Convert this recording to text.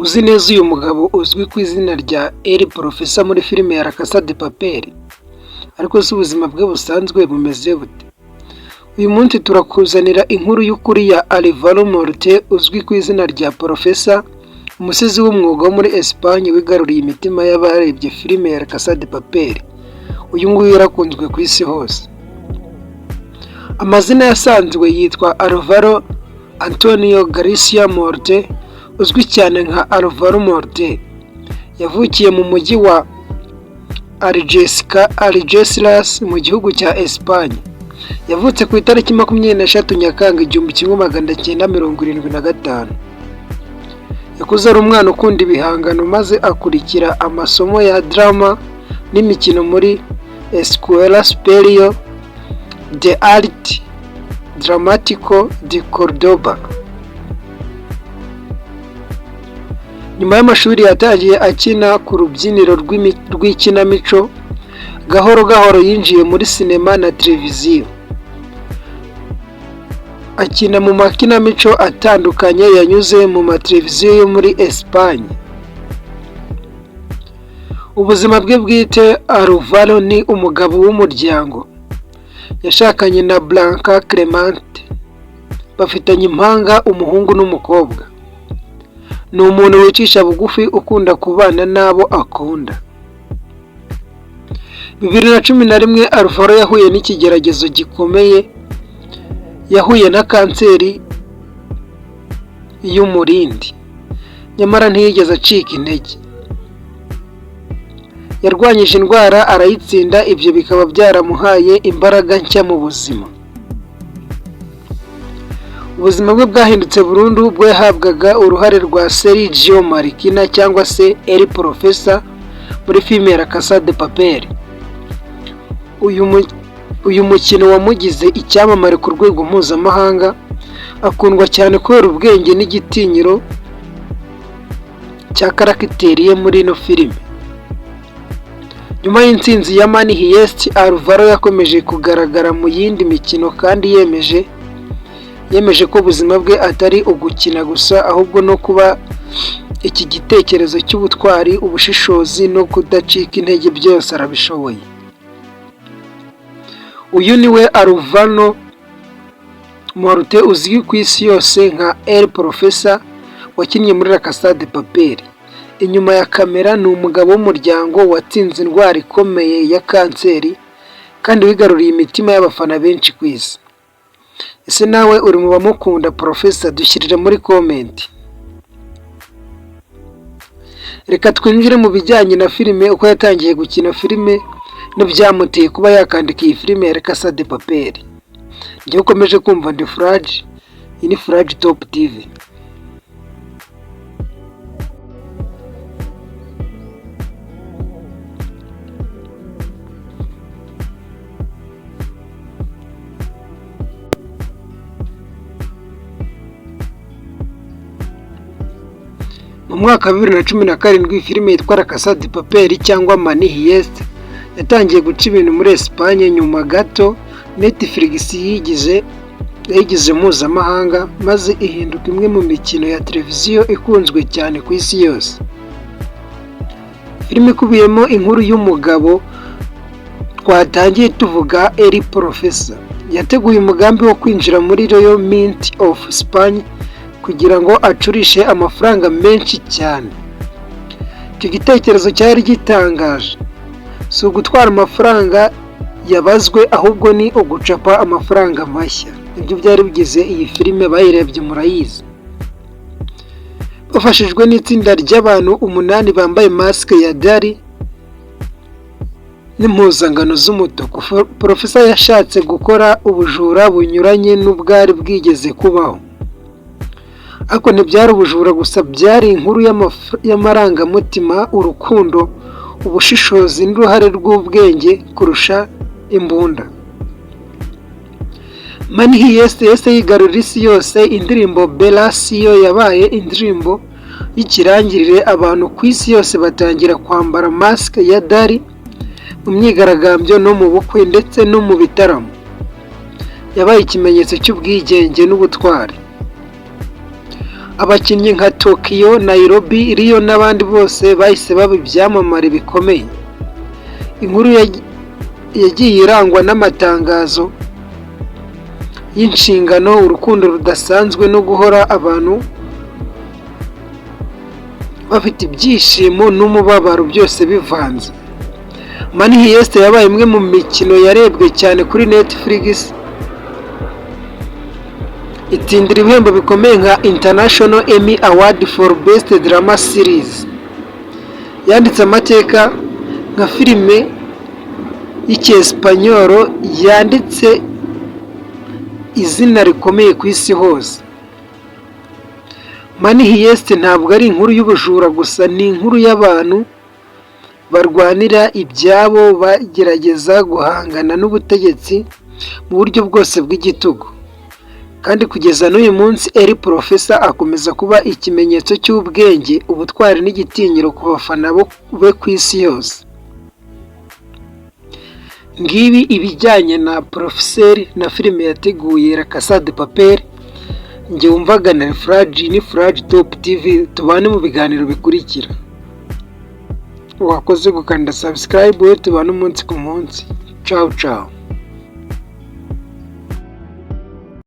Uzi neza uyu mugabo uzwi ku izina rya El Professor muri filime ya La Casa de Papel? Ariko se ubuzima bwe busanzwe bumeze bute? Uyu munsi turakuzanira inkuru y'ukuri ya Alvaro Morte uzwi ku izina rya Professor, umusizi w'umwuga wo muri Espagne wigaruriye imitima y'abarebye filime ya La Casa de Papel. Uyu nguyu yarakunzwe ku isi hose. Amazina yasanzwe yitwa Alvaro Antonio Garcia Morte, uzwi cyane nka Alvaro Morte. Yavukiye mu mujyi wa Algeciras mu gihugu cya Espagne. Yavutse ku itariki 23 Nyakanga 1975. Yakuze ari umwana ukunda ibihangano, maze akurikira amasomo ya drama n'imikino muri Escuela Superior de Arte Dramático de Cordoba. Nyuma y'amashuri yatangiye akina ku rubyiniro rw'ikinamico, gahoro gahoro yinjiye muri sinema na televiziyo. Akina mu makinamico atandukanye yanyuze mu mateleviziyo yo muri Espagne. Ubuzima bwe bwite: Alvaro ni umugabo w'umuryango. Yashakanye na Blanca Clemente, bafitanye impanga, umuhungu n'umukobwa. Ni umuntu wicisha bugufi, ukunda kubana n'abo akunda. 2011 Alvaro yahuye n'ikigeragezo gikomeye, yahuye na kanseri y'umurindi. Nyamara ntiyigeze acika intege. Yarwanyije indwara arayitsinda, ibyo bikaba byaramuhaye imbaraga nshya mu buzima. Ubuzima bwe bwahindutse burundu ubwo yahabwaga uruhare rwa Sergio Marquina cyangwa se El Professor muri filime La Casa de Papel. Uyu mukino wamugize icyamamare ku rwego mpuzamahanga, akundwa cyane kubera ubwenge n'igitinyiro cya caractère ye muri ino filime. Nyuma y'intsinzi ya Money Heist, Alvaro yakomeje kugaragara mu yindi mikino kandi yemeje ko ubuzima bwe atari ugukina gusa, ahubwo no kuba iki gitekerezo cy'ubutwari, ubushishozi no kudacika intege byose arabishoboye. Uyu ni we Alvaro Morte uzwi ku isi yose nka El Professor wakinnye muri La Casa de Papel. Inyuma ya kamera ni umugabo w'umuryango watsinze indwara ikomeye ya kanseri kandi wigaruriye imitima y'abafana benshi ku isi. Ese nawe uri mu bamukunda Professor? Dushyirire muri comment. Reka twinjire mu bijyanye na filime, uko yatangiye gukina filime n'ibyamuteye kuba yakandika iyi filime ya La Casa de Papel. Njyewe ukomeje kumva ndi Furaji, iyi ni Furaji Top TV. Mu mwaka wa 2017 filime yitwa La Casa de Papel cyangwa Money Heist yatangiye guca ibintu muri Espagne. Nyuma gato Netflix yayigize mpuzamahanga, maze ihinduka imwe mu mikino ya televiziyo ikunzwe cyane ku isi yose. Filime ikubiyemo inkuru y'umugabo twatangiye tuvuga, El Professor. Yateguye umugambi wo kwinjira muri Royal Mint of Spain kugira ngo acurishe amafaranga menshi cyane. Icyo gitekerezo cyari gitangaje. Si ugutwara amafaranga yabazwe, ahubwo ni ugucapa amafaranga mashya. Nibyo byari bigize iyi filime, bayirebye murayizi. Bafashijwe n'itsinda ry'abantu umunani bambaye masike ya Dali n'impuzangano z'umutuku, Professor yashatse gukora ubujura bunyuranye n'ubwari bwigeze kubaho. Ariko ntibyari ubujura gusa, byari inkuru y'amarangamutima, urukundo, ubushishozi n'uruhare rw'ubwenge kurusha imbunda. Money Heist yahise yigarurira isi yose. Indirimbo Bella Ciao yabaye indirimbo y'ikirangirire, abantu ku isi yose batangira kwambara masike ya Dali mu myigaragambyo no mu bukwe ndetse no mu bitaramo. Yabaye ikimenyetso cy'ubwigenge n'ubutwari. Abakinnyi nka Tokyo, Nairobi, Rio n'abandi bose bahise baba ibyamamare bikomeye. Inkuru yagiye irangwa n'amatangazo y'inshingano, urukundo rudasanzwe no guhora abantu bafite ibyishimo n'umubabaro byose bivanze. Money Heist yabaye imwe mu mikino yarebwe cyane kuri Netflix, itsindira ibihembo bikomeye nka International Emmy Award for Best Drama Series. Yanditse amateka nka filime y'icyesipanyoro yanditse izina rikomeye ku isi hose. Money Heist ntabwo ari inkuru y'ubujura gusa, ni inkuru y'abantu barwanira ibyabo, bagerageza guhangana n'ubutegetsi mu buryo bwose bw'igitugu. Kandi kugeza n'uyu munsi, El Profesor akomeza kuba ikimenyetso cy'ubwenge, ubutwari n'igitinyiro ku bafana be ku isi yose. Ngibi ibijyanye na Porofeseri na filime yateguye La Casa de Papel. Njye wumvaga na Furaji, ni Furaji Top TV. Tubane mu biganiro bikurikira. Wakoze gukanda subscribe, we tubane umunsi ku munsi. Ciao ciao.